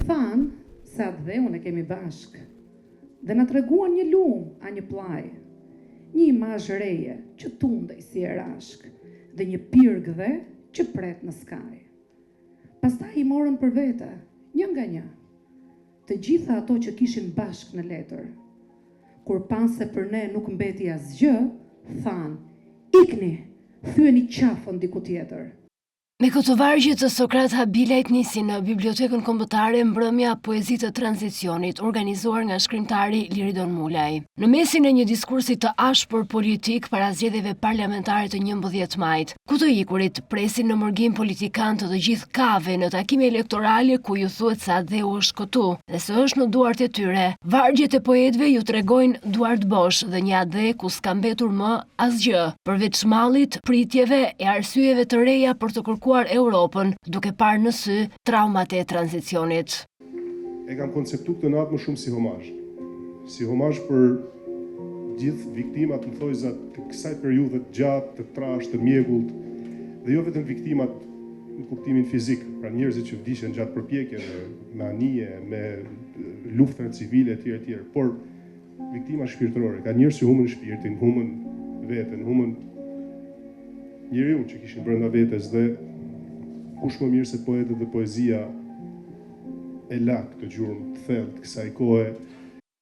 Thanë se atdheun e kemi bashkë dhe na treguan një lumë a një pllajë, një imazh reje që tundej si erashkë dhe një pirg dhe që pret në skaj. Pastaj i morën për vete, një nga një, të gjitha ato që kishin bashkë në letër. Kur panë se për ne nuk mbeti asgjë, thanë, Ikni, thyeni qafën diku tjetër. Me këto vargje të Sokrat Habilajt nisi në Bibliotekën Kombëtare mbrëmja Poezi të Tranzicionit, organizuar nga shkrimtari Liridon Mulaj. Në mesin e një diskursi të ashpër politik para zgjedhjeve parlamentare të 11 majit, ku të ikurit presin në mërgim politikanë të të gjithë kaheve në takime elektorale ku ju thuhet se atdheu është këtu dhe se është në duart e tyre, vargjet e poetëve ju tregojnë duart bosh dhe një atdhe ku s'ka mbetur më Asgjë, përveç mallit, pritjeve e arsyeve të reja për të kërkuar Europën, duke parë në sy traumat e tranzicionit. E kam konceptu këtë natë më shumë si homazh. Si homazh për gjithë viktimat në thonjëza të kësaj periudhe të gjatë, të trashë, të mjegullt, dhe jo vetëm viktimat në kuptimin fizik, pra njerëzit që vdiqën gjatë përpjekjeve me anije, me luftën civile etj etj, por Viktima shpirtërore, ka njerëz që humbën shpirtin, humbën veten, humbën njeriun që kishin brenda vetes dhe kush më mirë se poetët dhe poezia e la këtë gjurmë të thellë të kësaj kohe.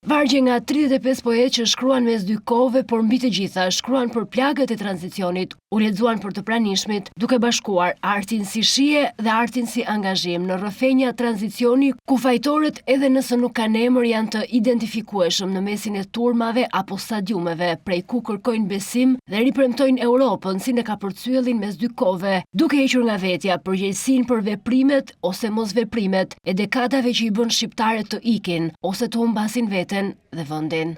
Vargje nga 35 poetë që shkruan mes dy kohëve, por mbi të gjitha shkruan për plagët e tranzicionit, u lexuan për të pranishmit, duke bashkuar artin si shije dhe artin si angazhim në rrëfenja tranzicioni ku fajtorët edhe nëse nuk kanë emër janë të identifikueshëm në mesin e turmave apo stadiumeve prej ku kërkojnë besim dhe ripremtojnë Europën si në kapërcyellin mes dy kohëve, duke hequr nga vetja përgjegjësinë për veprimet ose mosveprimet e dekadave që i bënë shqiptarët të ikin ose të humbasin veten dhe vendin.